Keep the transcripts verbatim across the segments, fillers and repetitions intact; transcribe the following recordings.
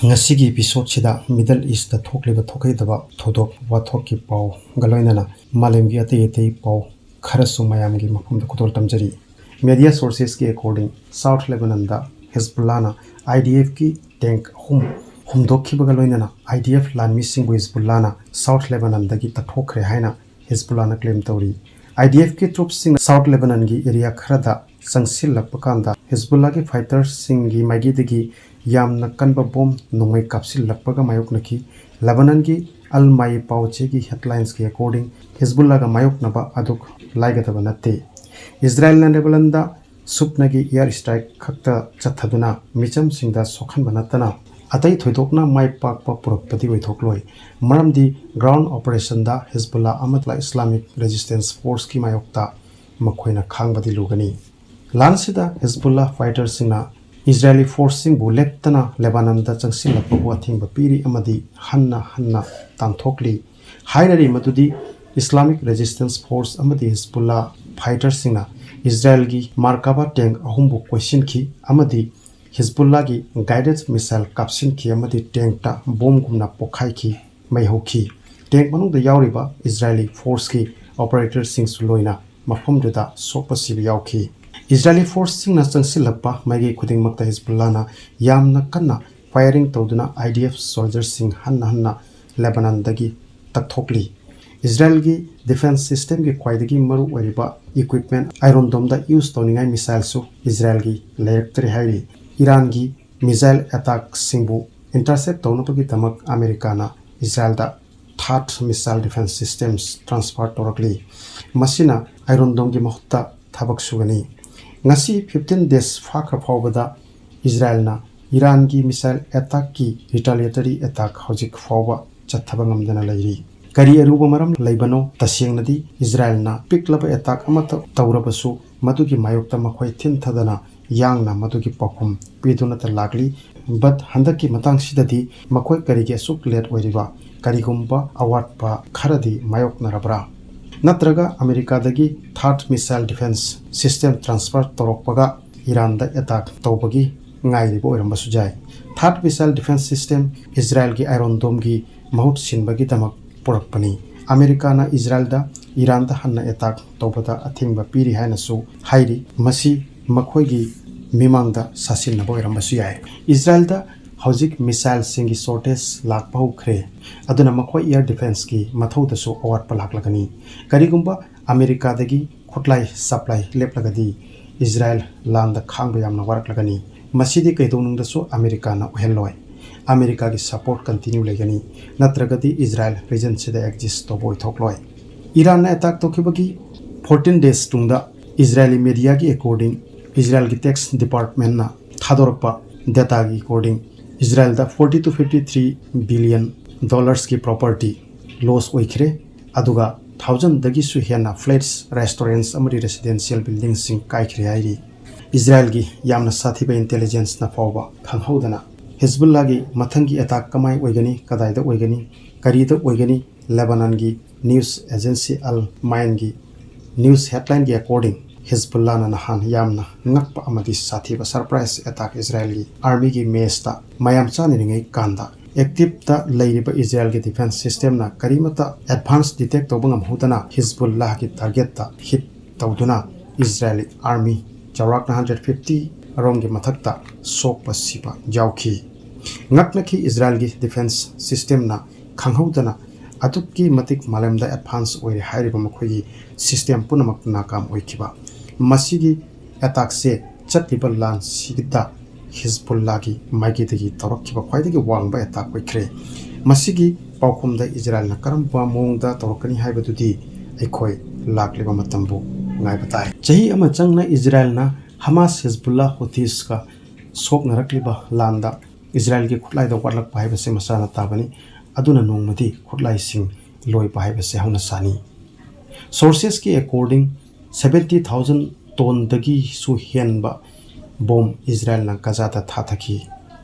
ꯉꯁꯤꯒꯤ episode ꯁꯤꯗ Middle East ꯇ ꯊꯣꯛꯂꯤꯕ ꯊꯣꯛꯍꯩꯗꯕ ꯊꯧꯗꯣꯛ ꯋꯥꯊꯣꯛꯀꯤ ꯄꯥꯎꯒ ꯂꯣꯏꯅꯅ ꯃꯥꯂꯦꯝꯒꯤ ꯑꯇꯩ ꯑꯇꯩ ꯄꯥꯎ ꯈꯔꯁꯨ ꯃꯌꯥꯝꯒꯤ ꯃꯐꯝꯗ ꯈꯨꯗꯣꯜ ꯇꯝꯖꯔꯤ꯫ Media sources ꯀꯤ according, South Lebanon ꯗ Hezbollah ꯅ I D F ꯀꯤ tank ꯑꯍꯨꯝ ꯍꯨꯝꯗꯣꯛꯈꯤꯕꯒ ꯂꯣꯏꯅꯅ I D F ꯂꯥꯟꯃꯤꯁꯤꯡꯕꯨ Hezbollah ꯅ South Lebanon ꯗꯒꯤ ꯇꯛꯊꯣꯛꯈ꯭ꯔꯦ ꯍꯥꯏꯅ Hezbollah ꯅ claim ꯇꯧꯔꯤ꯫ I D F ꯀꯤ troops ꯁꯤꯡꯅ South Lebanon ꯒꯤ area ꯈꯔꯗ ꯆꯪꯁꯤꯜꯂꯛꯄ ꯀꯥꯟꯗ Hezbollah ꯒꯤ fighter ꯁꯤꯡꯒꯤ ꯃꯥꯏꯀꯩꯗꯒꯤ ꯌꯥꯝꯅ ꯀꯟꯕ bomb ꯅꯣꯡꯃꯩ ꯀꯥꯞꯁꯤꯜꯂꯛꯄꯒ ꯃꯥꯌꯣꯛꯅꯈꯤ꯫ Lebanon ꯒꯤ Al Mayadeen ꯄꯥꯎ ꯆꯦꯒꯤ headlines ꯀꯤ according, Hezbollah ꯒ ꯃꯥꯌꯣꯛꯅꯕ ꯑꯗꯨꯛ ꯂꯥꯏꯒꯗꯕ ꯅꯠꯇꯦ꯫ ꯏꯁꯔꯥꯌꯦꯜꯅ ꯂꯦꯕꯅꯟꯗ ꯁꯨꯞꯅꯒꯤ air strike ꯈꯛꯇ ꯆꯠꯊꯗꯨꯅ ꯃꯤꯆꯝꯁꯤꯡꯗ ꯁꯣꯛꯍꯟꯕ ꯅꯠꯇꯅ ꯑꯇꯩ ꯊꯣꯏꯗꯣꯛꯅ ꯃꯥꯏ ꯄꯥꯛꯄ ꯄꯨꯔꯛꯄꯗꯤ ꯑꯣꯏꯊꯣꯛꯂꯣꯏ, ꯃꯔꯝꯗꯤ ground operation ꯗ Hezbollah ꯑꯃꯗꯤ Islamic Resistance Force ꯀꯤ ꯃꯥꯌꯣꯛꯇ ꯃꯈꯣꯏꯅ ꯈꯥꯡꯕꯗꯤ ꯂꯨꯒꯅꯤ꯫ ꯂꯥꯟꯁꯤꯗ Hezbollah fighter ꯁꯤꯡꯅ Israeli force ꯁꯤꯡꯕꯨ ꯂꯦꯞꯇꯅ ꯂꯦꯕꯥꯅꯟꯗ ꯆꯪꯁꯤꯜꯂꯛꯄꯕꯨ ꯑꯊꯤꯡꯕ ꯄꯤꯔꯤ ꯑꯃꯗꯤ ꯍꯟꯅ ꯍꯟꯅ ꯇꯥꯟꯊꯣꯛꯂꯤ꯫ ꯍꯥꯏꯅꯔꯤ ꯃꯗꯨꯗꯤ Islamic Resistance Force ꯑꯃꯗꯤ Hezbollah fighter ꯁꯤꯡꯅ ꯏꯁꯔꯥꯌꯦꯜꯒꯤ Merkava tank ꯑꯍꯨꯝꯕꯨ ꯀꯣꯏꯁꯤꯟꯈꯤ ꯑꯃꯗꯤ Hezbollah ꯒꯤ guided missile ꯀꯥꯞꯁꯤꯟꯈꯤ ꯑꯃꯗꯤ tank ꯇ bomb ꯒꯨꯝꯅ ꯄꯣꯈꯥꯏꯈꯤ, ꯃꯩ ꯍꯧꯈꯤ꯫ Tank ꯃꯅꯨꯡꯗ ꯌꯥꯎꯔꯤꯕ Israeli force ꯀꯤ operator ꯁꯤꯡꯁꯨ ꯂꯣꯏꯅ ꯃꯐꯝꯗꯨꯗ ꯁꯣꯛꯄ ꯁꯤꯕ ꯌꯥꯎꯈꯤ꯫ Israeli force ꯁꯤꯡꯅ ꯆꯪꯁꯤꯜꯂꯛꯄ ꯃꯥꯏꯀꯩ ꯈꯨꯗꯤꯡꯃꯛꯇ Hezbollah ꯅ ꯌꯥꯝꯅ ꯀꯟꯅ firing ꯇꯧꯗꯨꯅ I D F soldier ꯁꯤꯡ ꯍꯟꯅ ꯍꯟꯅ ꯂꯦꯕꯥꯅꯟꯗꯒꯤ ꯇꯛꯊꯣꯛꯂꯤ꯫ ꯏꯁꯔꯥꯌꯦꯜꯒꯤ defence system ꯒꯤ ꯈ꯭ꯋꯥꯏꯗꯒꯤ ꯃꯔꯨ ꯑꯣꯏꯔꯤꯕ equipment Iron Dome ꯗ use ꯇꯧꯅꯤꯡꯉꯥꯏ missile ꯁꯨ ꯏꯁꯔꯥꯌꯦꯜꯒꯤ ꯂꯩꯔꯛꯇ꯭ꯔꯦ ꯍꯥꯏꯔꯤ꯫ ꯏꯔꯥꯟꯒꯤ missile attack ꯁꯤꯡꯕꯨ intercept ꯇꯧꯅꯕꯒꯤꯗꯃꯛ ꯑꯃꯦꯔꯤꯀꯥꯅ ꯏꯁꯔꯥꯌꯦꯜꯗ THAAD missile defence systems transfer ꯇꯧꯔꯛꯂꯤ꯫ ꯃꯁꯤꯅ Iron Dome ꯒꯤ ꯃꯍꯨꯠꯇ ꯊꯕꯛ ꯁꯨꯒꯅꯤ꯫ ꯉꯁꯤ fifteen days ꯐꯥꯈ꯭ꯔ ꯐꯥꯎꯕꯗ ꯏꯁꯔꯥꯌꯦꯜꯅ ꯏꯔꯥꯟꯒꯤ missile attack ꯀꯤ retaliatory attack ꯍꯧꯖꯤꯛ ꯐꯥꯎꯕ ꯆꯠꯊꯕ ꯉꯝꯗꯅ ꯂꯩꯔꯤ꯫ ꯀꯔꯤ ꯑꯔꯨꯕ ꯃꯔꯝ ꯂꯩꯕꯅꯣ? ꯇꯁꯦꯡꯅꯗꯤ ꯏꯁꯔꯥꯌꯦꯜꯅ ꯄꯤꯛꯂꯕ attack ꯑꯃꯠꯇ ꯇꯧꯔꯕꯁꯨ ꯃꯗꯨꯒꯤ ꯃꯥꯌꯣꯛꯇ ꯃꯈꯣꯏ ꯊꯤꯟꯊꯗꯅ ꯌꯥꯡꯅ ꯃꯗꯨꯒꯤ ꯄꯥꯎꯈꯨꯝ ꯄꯤꯗꯨꯅꯇ ꯂꯥꯛꯂꯤ꯫ But ꯍꯟꯗꯛꯀꯤ ꯃꯇꯥꯡꯁꯤꯗꯗꯤ ꯃꯈꯣꯏ ꯀꯔꯤꯒꯤ ꯑꯁꯨꯛ late ꯑꯣꯏꯔꯤꯕ? ꯀꯔꯤꯒꯨꯝꯕ ꯑꯋꯥꯠꯄ ꯈꯔꯗꯤ ꯃꯥꯌꯣꯛꯅꯔꯕ꯭ꯔꯥ? ꯅꯠꯇ꯭ꯔꯒ ꯑꯃꯦꯔꯤꯀꯥꯗꯒꯤ THAAD missile defence system transfer ꯇꯧꯔꯛꯄꯒ ꯏꯔꯥꯟꯗ attack ꯇꯧꯕꯒꯤ ꯉꯥꯏꯔꯤꯕ ꯑꯣꯏꯔꯝꯕꯁꯨ ꯌꯥꯏ꯫ Thaad missile defense system ꯏꯖꯔꯥꯏꯜꯒꯤ ꯑꯥꯏꯔꯣꯟ ꯗꯣꯝꯒꯤ ꯃꯍꯨꯠ ꯁꯤꯟꯕꯒꯤꯗꯃꯛ ꯄꯨꯔꯛꯄꯅꯤ꯫ ꯑꯃꯦꯔꯤꯀꯥꯅ ꯏꯖꯔꯥꯏꯜꯗ ꯏꯔꯥꯟꯗ ꯍꯟꯅ ꯑꯦꯇꯥꯛ ꯇꯧꯕꯗ ꯑꯊꯤꯡꯕ ꯄꯤꯔꯤ ꯍꯥꯏꯅꯁꯨ ꯍꯥꯏꯔꯤ꯫ ꯃꯁꯤ ꯃꯈꯣꯏꯒꯤ ꯃꯤꯃꯥꯡꯗ ꯁꯥꯁꯤꯟꯅꯕ ꯑꯣꯏꯔꯝꯕꯁꯨ ꯌꯥꯏ꯫ ꯏꯖꯔꯥꯏꯜꯗ ꯍꯧꯖꯤꯛ ꯃꯤꯁꯥꯏꯜꯁꯤꯡꯒꯤ ꯁꯣꯔꯇꯦꯖ ꯂꯥꯛꯄ ꯍꯧꯈ꯭ꯔꯦ, ꯑꯗꯨꯅ ꯃꯈꯣꯏ ꯑꯦꯌꯔ ꯗꯤꯐꯦꯟꯁꯀꯤ ꯃꯊꯧꯗꯁꯨ ꯑꯋꯥꯠꯄ ꯂꯥꯛꯂꯒꯅꯤ꯫ ꯀꯔꯤꯒꯨꯝꯕ ꯑꯃꯦꯔꯤꯀꯥꯗꯒꯤ ꯈꯨꯠꯂꯥꯏ ꯁꯄ꯭ꯂꯥꯏ ꯂꯦꯞꯂꯒꯗꯤ ꯏꯖꯔꯥꯏꯜ ꯂꯥꯟꯗ ꯈꯥꯡꯕ ꯌꯥꯝꯅ ꯋꯥꯔꯛꯂꯒꯅꯤ꯫ ꯃꯁꯤꯗꯤ ꯀꯩꯗꯧꯅꯨꯡꯗꯁꯨ ꯑꯃꯦꯔꯤꯀꯥꯅ ꯑꯣꯏꯍꯜꯂꯣꯏ꯫ ꯑꯃꯦꯔꯤꯀꯥꯒꯤ ꯁꯄꯣꯔꯠ ꯀꯟꯇꯤꯅ꯭ꯌꯨ ꯂꯩꯒꯅꯤ, ꯅꯠꯇ꯭ꯔꯒꯗꯤ ꯏꯖꯔꯥꯏꯜ ꯔꯤꯖꯟꯁꯤꯗ ꯑꯦꯛꯖꯤꯁ ꯇꯧꯕ ꯑꯣꯏꯊꯣꯛꯂꯣꯏ꯫ ꯏꯔꯥꯟꯅ ꯑꯦꯇꯥꯛ ꯇꯧꯈꯤꯕꯒꯤ ꯐꯣꯔꯇꯤꯟ ꯗꯦꯖ ꯇꯨꯡꯗ ꯏꯖꯔꯥꯏꯂꯤ ꯃꯦꯗꯤꯌꯥꯒꯤ ꯑꯦꯀꯣꯔꯗꯤꯡ, ꯏꯖꯔꯥꯏꯜꯒꯤ ꯇꯦꯛꯁ ꯗꯤꯄꯥꯔꯠꯃꯦꯟꯅ ꯊꯥꯗꯣꯔꯛꯄ ꯗꯦꯇꯥꯒꯤ ꯑꯦꯀꯣꯔꯗꯤꯡ, ꯏꯖꯔꯥꯏꯜꯗ forty to fifty three billion dollarsꯀꯤ property loss ꯑꯣꯏꯈ꯭ꯔꯦ, ꯑꯗꯨꯒ ꯊꯥꯎꯖꯟꯗꯒꯤꯁꯨ ꯍꯦꯟꯅ flats, restaurants ꯑꯃꯗꯤ residential buildingꯁꯤꯡ ꯀꯥꯏꯈ꯭ꯔꯦ ꯍꯥꯏꯔꯤ꯫ ꯏꯖꯔꯥꯏꯜꯒꯤ ꯌꯥꯝꯅ ꯁꯥꯊꯤꯕ ꯏꯟꯇꯦꯂꯤꯖꯦꯟꯁꯅ ꯐꯥꯎꯕ ꯈꯪꯍꯧꯗꯅ ꯍꯤꯖꯕꯨꯜꯂꯥꯒꯤ ꯃꯊꯪꯒꯤ ꯑꯦꯇꯥꯛ ꯀꯃꯥꯏ ꯑꯣꯏꯒꯅꯤ, ꯀꯗꯥꯏꯗ ꯑꯣꯏꯒꯅꯤ, ꯀꯔꯤꯗ ꯑꯣꯏꯒꯅꯤ, ꯂꯦꯕꯥꯅꯟꯒꯤ ꯅ꯭ꯌꯨꯁ ꯑꯦꯖꯦꯟꯁꯤ ꯑꯜ ꯃꯥꯏꯟꯒꯤ ꯅ꯭ꯌꯨꯁ ꯍꯦꯗꯂꯥꯏꯟꯒꯤ ꯑꯦꯀꯣꯔꯗꯤꯡ, ꯍꯤꯖꯕꯨꯜꯂꯥꯅ ꯅꯍꯥꯟ ꯌꯥꯝꯅ ꯉꯛꯄ ꯑꯃꯗꯤ ꯁꯥꯊꯤꯕ ꯁꯔꯄ꯭ꯔꯥꯏꯖ ꯑꯦꯇꯥꯛ ꯏꯖꯔꯥꯏꯜꯒꯤ ꯑꯥꯔꯃꯤꯒꯤ ꯃꯦꯁꯇ ꯃꯌꯥꯝ ꯆꯥꯅꯔꯤꯉꯩ ꯀꯥꯟꯗ ꯑꯦꯛꯇꯤꯞꯇ ꯂꯩꯔꯤꯕ ꯏꯖꯔꯥꯏꯜꯒꯤ ꯗꯤꯐꯦꯟꯁ ꯁꯤꯁꯇꯦꯝꯅ ꯀꯔꯤꯃꯠꯇ ꯑꯦꯗꯚꯥꯟꯁ ꯗꯤꯇꯦꯛ ꯇꯧꯕ ꯉꯝꯍꯧꯗꯅ ꯍꯤꯖꯕꯨꯜꯂꯥꯒꯤ ꯇꯥꯔꯒꯦꯠꯇ ꯍꯤꯠ ꯇꯧꯗꯨꯅ ꯏꯖꯔꯥꯏꯜꯒꯤ ꯑꯥꯔꯃꯤ ꯆꯥꯎꯔꯥꯛꯅ hundred fifty ꯔꯣꯝꯒꯤ ꯃꯊꯛꯇ ꯁꯣꯛꯄ ꯁꯤꯕ ꯌꯥꯎꯈꯤ꯫ ꯉꯛꯅꯈꯤ ꯏꯖꯔꯥꯏꯜꯒꯤ ꯗꯤꯐꯦꯟꯁ ꯁꯤꯁꯇꯦꯝꯅ ꯈꯪꯍꯧꯗꯅ ꯑꯗꯨꯛꯀꯤ ꯃꯇꯤꯛ ꯃꯥꯂꯦꯝꯗ ꯑꯦꯗꯚꯥꯟꯁ ꯑꯣꯏꯔꯦ ꯍꯥꯏꯔꯤꯕ ꯃꯈꯣꯏꯒꯤ ꯁꯤꯁꯇꯦꯝ ꯄꯨꯝꯅꯃꯛ ꯅꯥꯀꯥꯝ ꯑꯣꯏꯈꯤꯕ꯫ ꯃꯁꯤꯒꯤ ꯑꯦꯇꯥꯛꯁꯦ ꯆꯠꯂꯤꯕ ꯂꯥꯟꯁꯤꯗ ꯍꯤꯖꯕꯨꯜꯂꯥꯒꯤ ꯃꯥꯏꯀꯩꯗꯒꯤ ꯇꯧꯔꯛꯈꯤꯕ ꯈ꯭ꯋꯥꯏꯗꯒꯤ ꯋꯥꯡꯕ ꯑꯦꯇꯥꯛ ꯑꯣꯏꯈ꯭ꯔꯦ꯫ ꯃꯁꯤꯒꯤ ꯄꯥꯎꯈꯨꯝꯗ ꯏꯖꯔꯥꯏꯜꯅ ꯀꯔꯝꯕ ꯃꯑꯣꯡꯗ ꯇꯧꯔꯛꯀꯅꯤ ꯍꯥꯏꯕꯗꯨꯗꯤ ꯑꯩꯈꯣꯏ ꯂꯥꯛꯂꯤꯕ ꯃꯇꯝꯕꯨ ꯉꯥꯏꯕ ꯇꯥꯏ꯫ ꯆꯍꯤ ꯑꯃ ꯆꯪꯅ ꯏꯖꯔꯥꯏꯜꯅ ꯍꯃꯥꯁ, ꯍꯤꯖꯕꯨꯜꯂꯥ, ꯍꯨꯊꯤꯁꯀ ꯁꯣꯛꯅꯔꯛꯂꯤꯕ ꯂꯥꯟꯗ ꯏꯖꯔꯥꯏꯜꯒꯤ ꯈꯨꯠꯂꯥꯏꯗ ꯋꯥꯠꯂꯛꯄ ꯍꯥꯏꯕꯁꯤ ꯃꯁꯥꯅ ꯇꯥꯕꯅꯤ꯫ ꯑꯗꯨꯅ ꯅꯣꯡꯃꯗꯤ ꯈꯨꯠꯂꯥꯏꯁꯤꯡ ꯂꯣꯏꯕ ꯍꯥꯏꯕꯁꯤ ꯍꯧꯅ ꯁꯥꯅꯤ꯫ Sourcesꯀꯤ according seventy thousand tonneꯗꯒꯤꯁꯨ ꯍꯦꯟꯕ ꯕꯣꯝ ꯏꯖꯔꯥꯏꯜꯅ ꯒꯖꯥꯗ ꯊꯥꯊꯈꯤ꯫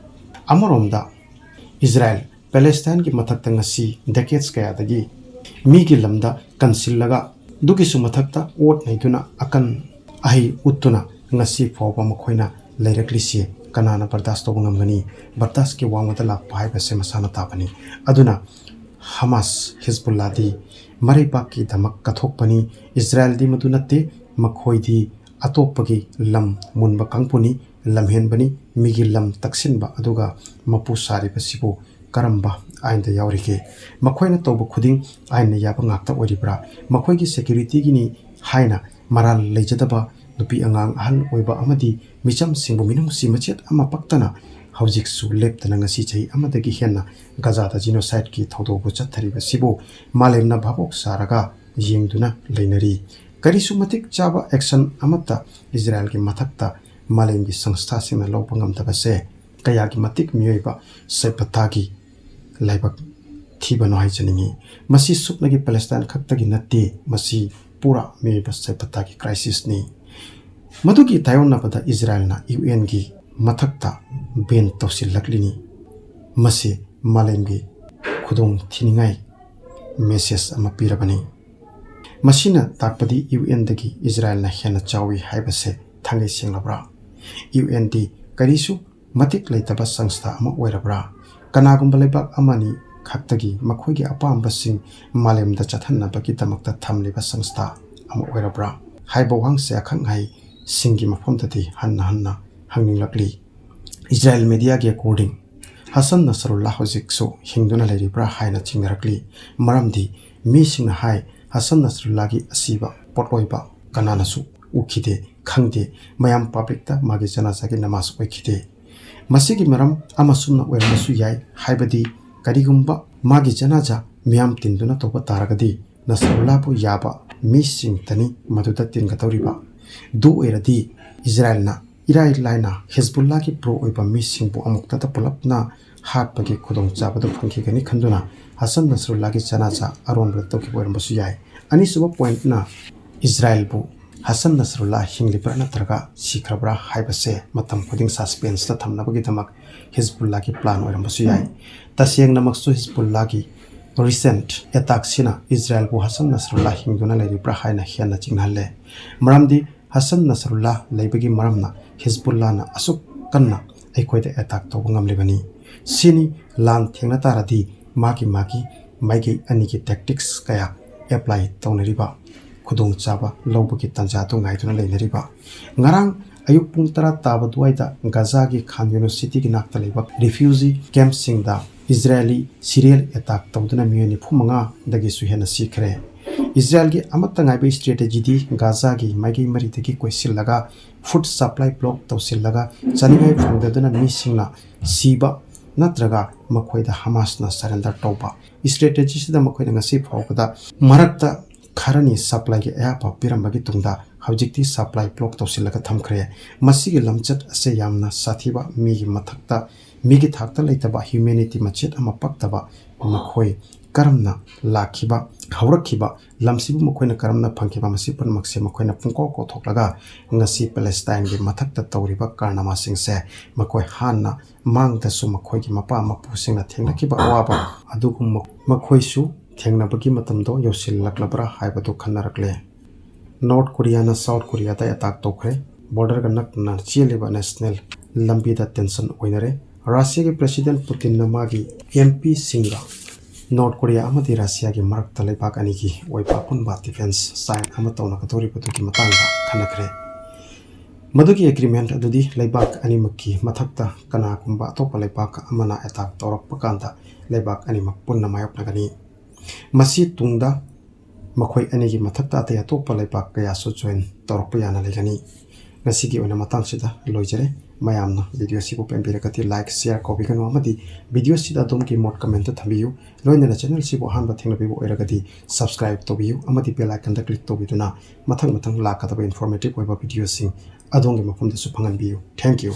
ꯑꯃꯔꯣꯝꯗ ꯏꯖꯔꯥꯏꯜ ꯄꯦꯂꯦꯁꯇꯥꯏꯟꯒꯤ ꯃꯊꯛꯇ ꯉꯁꯤ decades ꯀꯌꯥꯗꯒꯤ ꯃꯤꯒꯤ ꯂꯝꯗ ꯀꯟꯁꯤꯜꯂꯒ, ꯑꯗꯨꯒꯤꯁꯨ ꯃꯊꯛꯇ ꯑꯣꯠ ꯅꯩꯗꯨꯅ ꯑꯀꯟ ꯑꯍꯩ ꯎꯠꯇꯨꯅ ꯉꯁꯤ ꯐꯥꯎꯕ ꯃꯈꯣꯏꯅ ꯂꯩꯔꯛꯂꯤꯁꯤ ꯀꯅꯥꯅ ꯕꯔꯗꯥꯁ ꯇꯧꯕ ꯉꯝꯒꯅꯤ? ꯕꯔꯗꯥꯁꯀꯤ ꯋꯥꯡꯃꯗ ꯂꯥꯛꯄ ꯍꯥꯏꯕꯁꯦ ꯃꯁꯥꯅ ꯇꯥꯕꯅꯤ꯫ ꯑꯗꯨꯅ ꯍꯃꯥꯁ, ꯍꯤꯖꯕꯨꯜꯂꯥꯗꯤ ꯃꯔꯩꯕꯥꯛꯀꯤꯗꯃꯛ ꯀꯠꯊꯣꯛꯄꯅꯤ, ꯏꯖꯔꯥꯏꯜꯗꯤ ꯃꯗꯨ ꯅꯠꯇꯦ꯫ ꯃꯈꯣꯏꯗꯤ ꯑꯇꯣꯞꯄꯒꯤ ꯂꯝ ꯃꯨꯟꯕ ꯀꯥꯡꯕꯨꯅꯤ, ꯂꯝꯍꯦꯟꯕꯅꯤ, ꯃꯤꯒꯤ ꯂꯝ ꯇꯛꯁꯤꯟꯕ꯫ ꯑꯗꯨꯒ ꯃꯄꯨ ꯁꯥꯔꯤꯕꯁꯤꯕꯨ ꯀꯔꯝꯕ ꯑꯥꯏꯟꯗ ꯌꯥꯎꯔꯤꯒꯦ? ꯃꯈꯣꯏꯅ ꯇꯧꯕ ꯈꯨꯗꯤꯡ ꯑꯥꯏꯟꯅ ꯌꯥꯕ ꯉꯥꯛꯇ ꯑꯣꯏꯔꯤꯕ꯭ꯔꯥ? ꯃꯈꯣꯏꯒꯤ ꯁꯦꯀ꯭ꯌꯨꯔꯤꯇꯤꯒꯤꯅꯤ ꯍꯥꯏꯅ ꯃꯔꯥꯜ ꯂꯩꯖꯗꯕ ꯅꯨꯄꯤ ꯑꯉꯥꯡ, ꯑꯍꯜ ꯑꯣꯏꯕ ꯑꯃꯗꯤ ꯃꯤꯆꯝꯁꯤꯡꯕꯨ ꯃꯤꯅꯨꯡꯁꯤ ꯃꯆꯦꯠ ꯑꯃ ꯄꯛꯇꯅ ꯍꯧꯖꯤꯛꯁꯨ ꯂꯦꯞꯇꯅ ꯉꯁꯤ ꯆꯍꯤ ꯑꯃꯗꯒꯤ ꯍꯦꯟꯅ ꯒꯖꯥꯗ ꯖꯤꯅꯣꯁꯥꯏꯗꯀꯤ ꯊꯧꯗꯣꯛꯄꯨ ꯆꯠꯊꯔꯤꯕꯁꯤꯕꯨ ꯃꯥꯂꯦꯝꯅ ꯚꯥꯕꯣꯛ ꯁꯥꯔꯒ ꯌꯦꯡꯗꯨꯅ ꯂꯩꯅꯔꯤ꯫ ꯀꯔꯤꯁꯨ ꯃꯇꯤꯛ ꯆꯥꯕ ꯑꯦꯛꯁꯟ ꯑꯃꯠꯇ ꯏꯖꯔꯥꯏꯜꯒꯤ ꯃꯊꯛꯇ ꯃꯥꯂꯦꯝꯒꯤ ꯁꯪꯁꯊꯥꯁꯤꯡꯅ ꯂꯧꯕ ꯉꯝꯗꯕꯁꯦ ꯀꯌꯥꯒꯤ ꯃꯇꯤꯛ ꯃꯤꯑꯣꯏꯕ ꯁꯩꯄꯊꯥꯒꯤ ꯂꯥꯏꯕꯛ ꯊꯤꯕꯅꯣ ꯍꯥꯏꯖꯅꯤꯡꯏ꯫ ꯃꯁꯤ ꯁꯨꯞꯅꯒꯤ ꯄꯦꯂꯦꯁꯇꯥꯏꯟ ꯈꯛꯇꯒꯤ ꯅꯠꯇꯦ, ꯃꯁꯤ ꯄꯨꯔꯥ ꯃꯤꯑꯣꯏꯕ ꯁꯩꯄꯊꯥꯒꯤ ꯀ꯭ꯔꯥꯏꯁꯤꯁꯅꯤ꯫ ꯃꯗꯨꯒꯤ ꯇꯥꯏꯌꯣꯟꯅꯕꯗ ꯏꯖꯔꯥꯏꯜꯅ ꯌꯨ ꯑꯦꯟꯒꯤ ꯃꯊꯛꯇ ꯕꯦꯟ ꯇꯧꯁꯤꯜꯂꯛꯂꯤꯅꯤ꯫ ꯃꯁꯤ ꯃꯥꯂꯦꯝꯒꯤ ꯈꯨꯗꯣꯡ ꯊꯤꯅꯤꯡꯉꯥꯏ ꯃꯦꯁꯦꯖ ꯑꯃ ꯄꯤꯔꯕꯅꯤ꯫ ꯃꯁꯤꯅ ꯇꯥꯛꯄꯗꯤ ꯌꯨ ꯑꯦꯟꯗꯒꯤ ꯏꯖꯔꯥꯏꯜꯅ ꯍꯦꯟꯅ ꯆꯥꯎꯏ ꯍꯥꯏꯕꯁꯦ ꯊꯥꯡꯒꯩ ꯁꯦꯡꯂꯕ꯭ꯔꯥ? ꯌꯨ ꯑꯦꯟꯗꯤ ꯀꯔꯤꯁꯨ ꯃꯇꯤꯛ ꯂꯩꯇꯕ ꯁꯪꯁꯊꯥ ꯑꯃ ꯑꯣꯏꯔꯕ꯭ꯔꯥ? ꯀꯅꯥꯒꯨꯝꯕ ꯂꯩꯕꯥꯛ ꯑꯃꯅꯤ ꯈꯛꯇꯒꯤ ꯃꯈꯣꯏꯒꯤ ꯑꯄꯥꯝꯕꯁꯤꯡ ꯃꯥꯂꯦꯝꯗ ꯆꯠꯍꯟꯅꯕꯒꯤꯗꯃꯛꯇ ꯊꯝꯂꯤꯕ ꯁꯪꯁꯊꯥ ꯑꯃ ꯑꯣꯏꯔꯕ꯭ꯔꯥ ꯍꯥꯏꯕ ꯋꯥꯍꯪꯁꯦ ꯑꯈꯪ ꯑꯍꯩꯁꯤꯡꯒꯤ ꯃꯐꯝꯗꯗꯤ ꯍꯟꯅ ꯍꯟꯅ ꯍꯪꯅꯤꯡꯂꯛꯂꯤ꯫ ꯏꯖꯔꯥꯏꯜ ꯃꯦꯗꯤꯌꯥꯒꯤ ꯑꯦꯀꯣꯔꯗꯤꯡ, ꯍꯁꯟ ꯅꯁꯔꯨꯜꯂꯥ ꯍꯧꯖꯤꯛꯁꯨ ꯍꯤꯡꯗꯨꯅ ꯂꯩꯔꯤꯕ꯭ꯔꯥ ꯍꯥꯏꯅ ꯆꯤꯡꯅꯔꯛꯂꯤ꯫ ꯃꯔꯝꯗꯤ ꯃꯤꯁꯤꯡꯅ ꯍꯥꯏ, ꯍꯁꯟ ꯅꯁꯔꯨꯜꯂꯥꯒꯤ ꯑꯁꯤꯕ ꯄꯣꯠꯂꯣꯏꯕ ꯀꯅꯥꯅꯁꯨ ꯎꯈꯤꯗꯦ, ꯈꯪꯗꯦ꯫ ꯃꯌꯥꯝ ꯄꯕ꯭ꯂꯤꯛꯇ ꯃꯥꯒꯤ ꯖꯅꯥꯖꯥꯒꯤ ꯅꯃꯥꯖ ꯑꯣꯏꯈꯤꯗꯦ꯫ ꯃꯁꯤꯒꯤ ꯃꯔꯝ ꯑꯃꯁꯨꯝꯅ ꯑꯣꯏꯔꯝꯕꯁꯨ ꯌꯥꯏ, ꯍꯥꯏꯕꯗꯤ ꯀꯔꯤꯒꯨꯝꯕ ꯃꯥꯒꯤ ꯖꯅꯥꯖꯥ ꯃꯤꯌꯥꯝ ꯇꯤꯟꯗꯨꯅ ꯇꯧꯕ ꯇꯥꯔꯒꯗꯤ ꯅꯁꯔꯨꯜꯂꯥꯕꯨ ꯌꯥꯕ ꯃꯤꯁꯤꯡꯇꯅꯤ ꯃꯗꯨꯗ ꯇꯤꯟꯒꯗꯧꯔꯤꯕ꯫ ꯑꯗꯨ ꯑꯣꯏꯔꯗꯤ ꯏꯖꯔꯥꯏꯜꯅ ꯏꯔꯥꯏ ꯂꯥꯏꯅ ꯍꯤꯖꯕꯨꯜꯂꯥꯒꯤ ꯄ꯭ꯔꯣ ꯑꯣꯏꯕ ꯃꯤꯁꯤꯡꯕꯨ ꯑꯃꯨꯛꯇꯗ ꯄꯨꯂꯞꯅ ꯍꯥꯠꯄꯒꯤ ꯈꯨꯗꯣꯡꯆꯥꯕꯗꯨ ꯐꯪꯈꯤꯒꯅꯤ ꯈꯟꯗꯨꯅ ꯍꯁꯟ ꯅꯁꯔꯨꯜꯂꯥꯒꯤ ꯖꯅꯥꯖꯥ ꯑꯔꯣꯟꯕꯗ ꯇꯧꯈꯤꯕ ꯑꯣꯏꯔꯝꯕꯁꯨ ꯌꯥꯏ꯫ ꯑꯅꯤꯁꯨꯕ ꯄꯣꯏꯟꯠꯅ ꯏꯖꯔꯥꯏꯜꯕꯨ ꯍꯁꯟ ꯅꯁꯔꯨꯜꯂꯥ ꯍꯤꯡꯂꯤꯕ꯭ꯔꯥ ꯅꯠꯇ꯭ꯔꯒ ꯁꯤꯈ꯭ꯔꯕ꯭ꯔꯥ ꯍꯥꯏꯕꯁꯦ ꯃꯇꯝ ꯈꯨꯗꯤꯡ ꯁꯁꯄꯦꯟꯁꯇ ꯊꯝꯅꯕꯒꯤꯗꯃꯛ ꯍꯤꯖꯕꯨꯜꯂꯥꯒꯤ ꯄ꯭ꯂꯥꯟ ꯑꯣꯏꯔꯝꯕꯁꯨ ꯌꯥꯏ꯫ ꯇꯁꯦꯡꯅꯃꯛꯁꯨ ꯍꯤꯖꯕꯨꯜꯂꯥꯒꯤ ꯔꯤꯁꯦꯟꯠ ꯑꯦꯇꯥꯛꯁꯤꯅ ꯏꯖꯔꯥꯏꯜꯕꯨ ꯍꯁꯟ ꯅꯁꯔꯨꯜꯂꯥ ꯍꯤꯡꯗꯨꯅ ꯂꯩꯔꯤꯕ꯭ꯔꯥ ꯍꯥꯏꯅ ꯍꯦꯟꯅ ꯆꯤꯡꯅꯍꯜꯂꯦ꯫ ꯃꯔꯝꯗꯤ ꯍꯁꯟ ꯅꯁꯔꯨꯜꯂꯥ ꯂꯩꯕꯒꯤ ꯃꯔꯝꯅ ꯍꯤꯖꯕꯨꯜꯂꯥꯅ ꯑꯁꯨꯛ ꯀꯟꯅ ꯑꯩꯈꯣꯏꯗ attack ꯇꯧꯕ ꯉꯝꯂꯤꯕꯅꯤ꯫ ꯁꯤꯅꯤ ꯂꯥꯟ ꯊꯦꯡꯅ ꯇꯥꯔꯗꯤ ꯃꯥꯒꯤ ꯃꯥꯒꯤ ꯃꯥꯏꯀꯩ ꯑꯅꯤꯒꯤ tactics ꯀꯌꯥ apply ꯇꯧꯅꯔꯤꯕ ꯈꯨꯗꯣꯡꯆꯥꯕ ꯂꯧꯕꯒꯤ ꯇꯥꯟꯖꯥꯗꯨ ꯉꯥꯏꯗꯨꯅ ꯂꯩꯅꯔꯤꯕ꯫ ꯉꯔꯥꯡ ꯑꯌꯨꯛ ꯄꯨꯡ ꯇꯔꯥ ꯇꯥꯕ ꯑꯗꯨꯋꯥꯏꯗ ꯒꯥꯖꯥꯒꯤ ꯈꯥꯟ ꯌꯨꯅꯤꯁ ꯁꯤꯇꯤꯒꯤ ꯅꯥꯛꯇ ꯂꯩꯕ refugee camp ꯁꯤꯡꯗ ꯏꯖꯔꯥꯌꯦꯂꯤ serial attack ꯇꯧꯗꯨꯅ ꯃꯤꯑꯣꯏ ꯅꯤꯐꯨ ꯃꯉꯥꯗꯒꯤꯁꯨ ꯍꯦꯟꯅ ꯁꯤꯈ꯭ꯔꯦ꯫ ꯏꯖꯔꯥꯌꯦꯜꯒꯤ ꯑꯃꯠꯇ ꯉꯥꯏꯕ strategy ꯗꯤ ꯒꯥꯖꯥꯒꯤ ꯃꯥꯏꯀꯩ ꯃꯔꯤꯗꯒꯤ ꯀꯣꯏꯁꯤꯜꯂꯒ food supply block ꯇꯧꯁꯤꯜꯂꯒ ꯆꯥꯅꯤꯡꯉꯥꯏ ꯐꯪꯗꯗꯨꯅ ꯃꯤꯁꯤꯡꯅ ꯁꯤꯕ ꯅꯠꯇ꯭ꯔꯒ ꯃꯈꯣꯏꯗ ꯍꯃꯥꯁꯅ surrender ꯇꯧꯕ꯫ Strategy ꯁꯤꯗ ꯃꯈꯣꯏꯅ ꯉꯁꯤ ꯐꯥꯎꯕꯗ ꯃꯔꯛꯇ ꯈꯔꯅꯤ supply ꯒꯤ ꯑꯌꯥꯕ ꯄꯤꯔꯝꯕꯒꯤ ꯇꯨꯡꯗ ꯍꯧꯖꯤꯛꯇꯤ supply block ꯇꯧꯁꯤꯜꯂꯒ ꯊꯝꯈ꯭ꯔꯦ꯫ ꯃꯁꯤꯒꯤ ꯂꯝꯆꯠ ꯑꯁꯦ ꯌꯥꯝꯅ ꯁꯥꯊꯤꯕ, ꯃꯤꯒꯤ ꯃꯊꯛꯇ, ꯃꯤꯒꯤ ꯊꯥꯛꯇ ꯂꯩꯇꯕ, humanity ꯃꯆꯦꯠ ꯑꯃ ꯄꯛꯇꯕ ꯃꯈꯣꯏ ꯀꯔꯝꯅ ꯂꯥꯛꯈꯤꯕ, ꯍꯧꯔꯛꯈꯤꯕ, ꯂꯝꯁꯤꯕꯨ ꯃꯈꯣꯏꯅ ꯀꯔꯝꯅ ꯐꯪꯈꯤꯕ, ꯃꯁꯤ ꯄꯨꯝꯅꯃꯛꯁꯦ ꯃꯈꯣꯏꯅ ꯄꯨꯡꯀꯥꯎ ꯀꯥꯎꯊꯣꯛꯂꯒ ꯉꯁꯤ ꯄꯦꯂꯦꯁꯇꯥꯏꯟꯒꯤ ꯃꯊꯛꯇ ꯇꯧꯔꯤꯕ ꯀꯥꯔꯅꯥꯃꯥꯁꯤꯡꯁꯦ ꯃꯈꯣꯏ ꯍꯥꯟꯅ ꯃꯥꯡꯗꯁꯨ ꯃꯈꯣꯏꯒꯤ ꯃꯄꯥ ꯃꯄꯨꯁꯤꯡꯅ ꯊꯦꯡꯅꯈꯤꯕ ꯑꯋꯥꯕ ꯑꯗꯨꯒꯨꯝꯕ ꯃꯈꯣꯏꯁꯨ ꯊꯦꯡꯅꯕꯒꯤ ꯃꯇꯝꯗꯣ ꯌꯧꯁꯤꯜꯂꯛꯂꯕ꯭ꯔꯥ ꯍꯥꯏꯕꯗꯨ ꯈꯟꯅꯔꯛꯂꯦ꯫ ꯅꯣꯔꯠ ꯀꯣꯔꯤꯌꯥꯅ ꯁꯥꯎꯠ ꯀꯣꯔꯤꯌꯥꯗ attack ꯇꯧꯈ꯭ꯔꯦ꯫ Border ꯒ ꯅꯛꯅ ꯆꯦꯜꯂꯤꯕ national ꯂꯝꯕꯤꯗ tension ꯑꯣꯏꯅꯔꯦ꯫ ꯔꯁꯤꯌꯥꯒꯤ President Putin ꯅ ꯃꯥꯒꯤ M P ꯁꯤꯡꯒ ꯅꯣꯔꯠ ꯀꯣꯔꯤꯌꯥ ꯑꯃꯗꯤ ꯔꯁꯤꯌꯥꯒꯤ ꯃꯔꯛꯇ ꯂꯩꯕꯥꯛ ꯑꯅꯤꯒꯤ ꯑꯣꯏꯕ ꯑꯄꯨꯟꯕ defence sign ꯑꯃ ꯇꯧꯅꯒꯗꯧꯔꯤꯕꯗꯨꯒꯤ ꯃꯇꯥꯡꯗ ꯈꯟꯅꯈ꯭ꯔꯦ꯫ ꯃꯗꯨꯒꯤ agreement ꯑꯗꯨꯗꯤ ꯂꯩꯕꯥꯛ ꯑꯅꯤꯃꯛꯀꯤ ꯃꯊꯛꯇ ꯀꯅꯥꯒꯨꯝꯕ ꯑꯇꯣꯞꯄ ꯂꯩꯕꯥꯛ ꯑꯃꯅ attack ꯇꯧꯔꯛꯄ ꯀꯥꯟꯗ ꯂꯩꯕꯥꯛ ꯑꯅꯤꯃꯛ ꯄꯨꯟꯅ ꯃꯥꯌꯣꯛꯅꯒꯅꯤ꯫ ꯃꯁꯤ ꯇꯨꯡꯗ ꯃꯈꯣꯏ ꯑꯅꯤꯒꯤ ꯃꯊꯛꯇ ꯑꯇꯩ ꯑꯇꯣꯞꯄ ꯂꯩꯕꯥꯛ ꯀꯌꯥꯁꯨ join ꯇꯧꯔꯛꯄ ꯌꯥꯅ ꯂꯩꯒꯅꯤ꯫ ꯉꯁꯤꯒꯤ ꯑꯣꯏꯅ ꯃꯇꯥꯡꯁꯤꯗ ꯂꯣꯏꯖꯔꯦ꯫ ꯃꯌꯥꯝꯅ video ꯑꯁꯤꯕꯨ ꯄꯦꯟꯕꯤꯔꯒꯗꯤ like, share ꯀꯧꯕꯤꯒꯅꯨ ꯑꯃꯗꯤ video ꯑꯁꯤꯗ ꯑꯗꯣꯝꯒꯤ ꯃꯣꯠ comment ꯇ ꯊꯝꯕꯤꯌꯨ꯫ ꯂꯣꯏꯅꯅ channel ꯑꯁꯤꯕꯨ ꯑꯍꯥꯟꯕ ꯊꯦꯡꯅꯕꯤꯕ ꯑꯣꯏꯔꯒꯗꯤ subscribe ꯇꯧꯕꯤꯌꯨ ꯑꯃꯗꯤ bell icon ꯗ click ꯇꯧꯕꯤꯗꯨꯅ ꯃꯊꯪ ꯃꯊꯪ ꯂꯥꯛꯀꯗꯕ informative ꯑꯣꯏꯕ video ꯁꯤꯡ ꯑꯗꯣꯝꯒꯤ ꯃꯐꯝꯗꯁꯨ ꯐꯪꯍꯟꯕꯤꯌꯨ꯫ Thank you꯫